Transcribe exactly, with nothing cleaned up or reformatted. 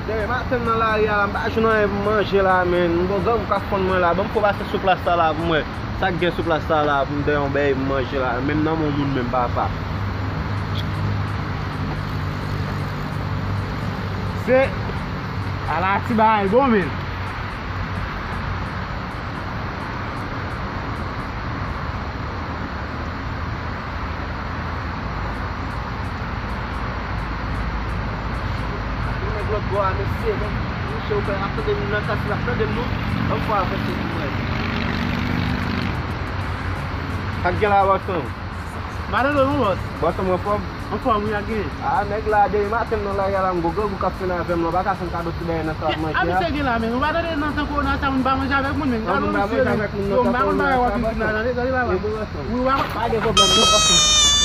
Demen maten nan lari a la, m pa jwenn anyen pou m manje la, men. M gon grangou k ap fann mwen la. Ban m fè pase sou plas sa la pou m wè sa k gen sou plas sa la pou m dèyè yon bèy pou m manje la. Menm nan men yon moun menm, papa. Se ala ti bagay bon, men. Nèg lòt bò a, mesye, nèg, mesye, ou fè ap tande m nan kas, l ap tande m non. Ann fè avanse pou mwen. Sa k gen la, bòs mwen? M pa tande w non, bòs. Bòs mwen, anfòm? Anfòm, wi, ak gen. Ah, nèg la, demen maten m nan lari a la, m gon grangou k ap fè nan avè m la, ou pa ka fè m kado ti bagay nan sa w ap manje a? A, misye gen la, men ou pa tande nan tan kowona sa, moun pa manje avèk moun, men gade misye, men. Yo, m pa konn bagay w ap vin la, tande, tande, papa. Wi, w pa konn. Pa gen pwoblèm, non, bòs mwen.